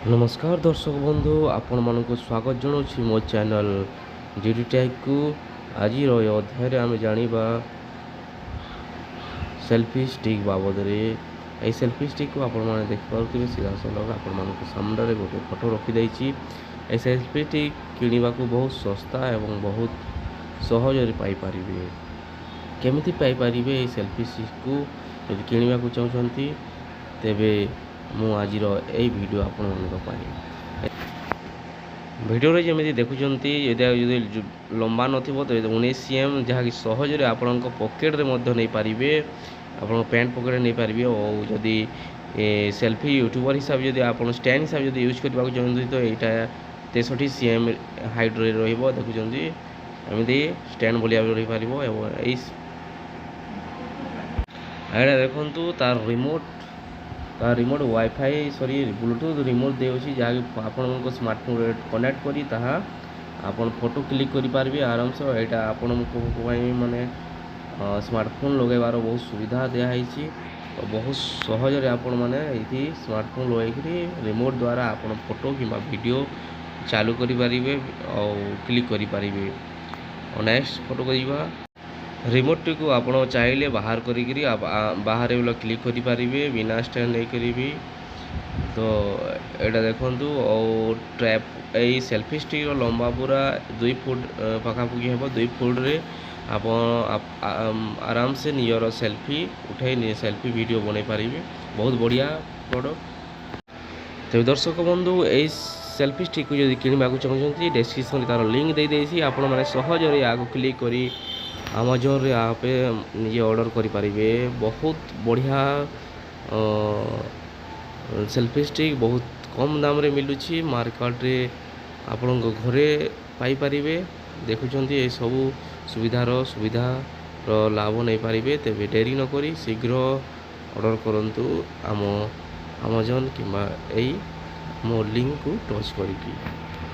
ନମସ୍କାର ଦର୍ଶକ ବନ୍ଧୁ, ଆପଣମାନଙ୍କୁ ସ୍ୱାଗତ ଜଣାଉଛି ମୋ ଚ୍ୟାନେଲ୍ ଜିଡି ଟେକ୍କୁ। ଆଜିର ଏ ଅଧ୍ୟାୟରେ ଆମେ ଜାଣିବା ସେଲ୍ଫି ଷ୍ଟିକ୍ ବାବଦରେ। ଏହି ସେଲ୍ଫି ଷ୍ଟିକ୍କୁ ଆପଣମାନେ ଦେଖିପାରୁଥିବେ, ସିଧାସଳଖ ଆପଣମାନଙ୍କ ସାମ୍ନାରେ ଗୋଟେ ଫଟୋ ରଖିଦେଇଛି। ଏହି ସେଲ୍ଫି ଷ୍ଟିକ୍ କିଣିବାକୁ ବହୁତ ଶସ୍ତା ଏବଂ ବହୁତ ସହଜରେ ପାଇପାରିବେ। କେମିତି ପାଇପାରିବେ ଏହି ସେଲ୍ଫି ଷ୍ଟିକ୍କୁ, ଯଦି କିଣିବାକୁ ଚାହୁଁଛନ୍ତି, ତେବେ ମୁଁ ଆଜିର ଏଇ ଭିଡ଼ିଓ ଆପଣମାନଙ୍କ ପାଇଁ। ଭିଡ଼ିଓରେ ଯେମିତି ଦେଖୁଛନ୍ତି, ଯଦି ଲମ୍ବା ନଥିବ ତ 19 ସିଏମ୍, ଯାହାକି ସହଜରେ ଆପଣଙ୍କ ପକେଟରେ ମଧ୍ୟ ନେଇପାରିବେ, ଆପଣଙ୍କ ପ୍ୟାଣ୍ଟ ପକେଟରେ ନେଇପାରିବେ। ଆଉ ଯଦି ସେଲ୍ଫି ୟୁଟ୍ୟୁବର ହିସାବରେ, ଯଦି ଆପଣ ଷ୍ଟାଣ୍ଡ ହିସାବରେ ଯଦି ୟୁଜ୍ କରିବାକୁ ଚାହୁଁଛନ୍ତି, ତ ଏଇଟା 63 ସିଏମ୍ ହାଇଟ୍ରେ ରହିବ। ଦେଖୁଛନ୍ତି, ଏମିତି ଷ୍ଟାଣ୍ଡ ଭଳିଆ ରହିପାରିବ। ଏବଂ ଏଇଟା ଦେଖନ୍ତୁ, ତାର ରିମୋଟ୍, ତାର ରିମୋଟ୍ ୱାଇଫାଇ, ସରି, ବ୍ଲୁଟୁଥ୍ ରିମୋଟ୍ ଦେଉଛି, ଯାହାକି ଆପଣଙ୍କ ସ୍ମାର୍ଟଫୋନ୍ରେ କନେକ୍ଟ କରି ତାହା ଆପଣ ଫଟୋ କ୍ଲିକ୍ କରିପାରିବେ ଆରାମସେ। ଏଇଟା ଆପଣଙ୍କ ପାଇଁ ମାନେ ସ୍ମାର୍ଟଫୋନ୍ ଲଗାଇବାର ବହୁତ ସୁବିଧା ଦିଆହେଇଛି। ତ ବହୁତ ସହଜରେ ଆପଣମାନେ ଏଇଠି ସ୍ମାର୍ଟଫୋନ୍ ଲଗାଇକିରି ରିମୋଟ୍ ଦ୍ୱାରା ଆପଣ ଫଟୋ କିମ୍ବା ଭିଡ଼ିଓ ଚାଲୁ କରିପାରିବେ ଆଉ କ୍ଲିକ୍ କରିପାରିବେ। ଆଉ ନେକ୍ସଟ ଫଟୋ କରିବା। ରିମୋଟ୍ଟିକୁ ଆପଣ ଚାହିଁଲେ ବାହାର କରିକିରି ବାହାରେ କ୍ଲିକ୍ କରିପାରିବେ, ବିନା ଷ୍ଟାଣ୍ଡ ନେଇକରି ବି। ତ ଏଇଟା ଦେଖନ୍ତୁ। ଆଉ ଟ୍ରାପ୍ ଏଇ ସେଲ୍ଫି ଷ୍ଟିକ୍ର ଲମ୍ବା ପୁରା 2 ଫୁଟ ପାଖାପାଖି ହେବ। 2 ଫୁଟରେ ଆପଣ ଆରାମସେ ନିଜର ସେଲ୍ଫି ଉଠାଇ ସେଲ୍ଫି ଭିଡ଼ିଓ ବନେଇ ପାରିବେ। ବହୁତ ବଢ଼ିଆ ପ୍ରଡ଼କ୍ଟ। ତେବେ ଦର୍ଶକ ବନ୍ଧୁ, ଏଇ ସେଲ୍ଫି ଷ୍ଟିକ୍କୁ ଯଦି କିଣିବାକୁ ଚାହୁଁଛନ୍ତି, ଡେସ୍କ୍ରିପସନ୍ରେ ତା'ର ଲିଙ୍କ୍ ଦେଇଦେଇଛି। ଆପଣମାନେ ସହଜରେ ଏହାକୁ କ୍ଲିକ୍ କରି ଆମାଜନରେ ଆପେ ନିଜେ ଅର୍ଡ଼ର କରିପାରିବେ। ବହୁତ ବଢ଼ିଆ ସେଲ୍ଫି ଷ୍ଟିକ୍, ବହୁତ କମ୍ ଦାମରେ ମିଳୁଛି ମାର୍କେଟରେ, ଆପଣଙ୍କ ଘରେ ପାଇପାରିବେ। ଦେଖୁଛନ୍ତି, ଏସବୁ ସୁବିଧାର ଲାଭ ନେଇପାରିବେ। ତେବେ ଡେରି ନକରି ଶୀଘ୍ର ଅର୍ଡ଼ର କରନ୍ତୁ ଆମ ଆମାଜନ୍ କିମ୍ବା ଏଇ ମୋ ଲିଙ୍କକୁ ଟଚ୍ କରିକି।